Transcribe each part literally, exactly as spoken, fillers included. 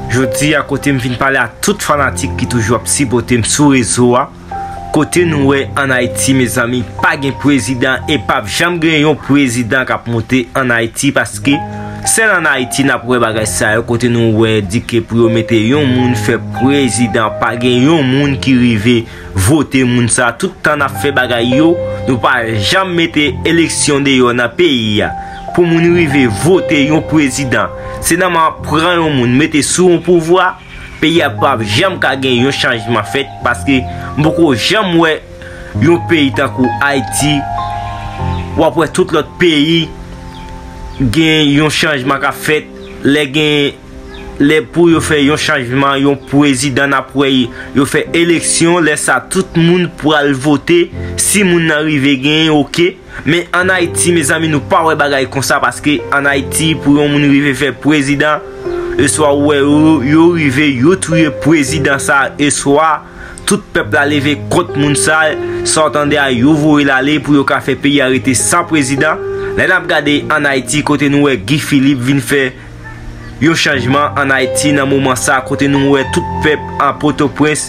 Jodi a, kote m vin pale a tout fanatik ki toujou ap sipòte m sou rezo a. Kote nou wè ann Ayiti, mezanmi, pa gen prezidan e p ap janm gen yon prezidan k ap monte ann Ayiti, paske sèl ann Ayiti n ap wè bagay sa yo, kote nou wè di ke pou yo mete yon moun fè prezidan, pa gen yon moun ki rive vote moun sa. Tout tan n ap fè bagay yo, nou pa janm mete eleksyon deyò nan peyi a pou moun rive vote yon prezidan. Se nòmal pran yon moun mete sou yon pouvwa, peyi a p ap janm ka gen yon chanjman fèt, paske m poko janm wè yon peyi tankou Ayiti, w ap wè tout lòt peyi gen yon chanjman k ap fèt. Lè gen lè pou yo fè yon chanjman, yon prezidan, n ap wè yo fè eleksyon, lè sa tout moun pral vote. Si moun nan rive genyen, oke. Men ann Ayiti, mezanmi, nou pa wè bagay konsa, paske ann Ayiti, pou yon moun rive fè prezidan, e swa ou wè yo, yo rive, yo touye prezidan sa, e swa tout pèp la leve kont moun sa, sa w tande a, yo voye l ale pou yo ka fè peyi a rete san prezidan. Lè n ap gade ann Ayiti, kote nou wè Guy Philippe vin fè yon chanjman ann Ayiti nan moman sa, kote nou wè tout pèp an Pòtoprens,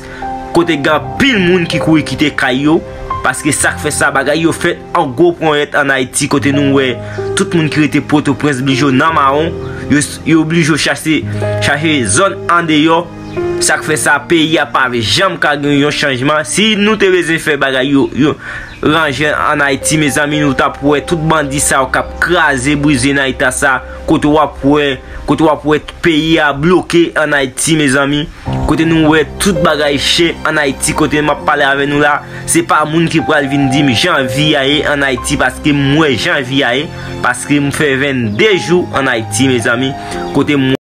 kote gen anpil moun ki kouri kite kay yo, paske sa k fè sa, bagay yo fèt an gwo ponyèt ann Ayiti, kote nou wè tout moun ki rete Pòtoprens blije nan mawon, yo, yo blije chache, chache zòn andeyò. Sa k fè sa, peyi a pa janm ka gen yon chanjman. Si nou te bezwen fè bagay yo, yo ranje ann Ayiti, mezanmi, nou t ap wè tout bandi sa yo k ap kraze, brize nan eta sa, kote w ap wè, kote w ap wè peyi a bloke ann Ayiti, mezanmi. Kote nou wè tout bagay chè ann Ayiti, kote m ap pale avè nou la, se pa moun ki pral vin di m jan vi a ye ann Ayiti, paske m wè jan vi a ye, paske m fè vennde jou ann Ayiti, mezanmi, kote m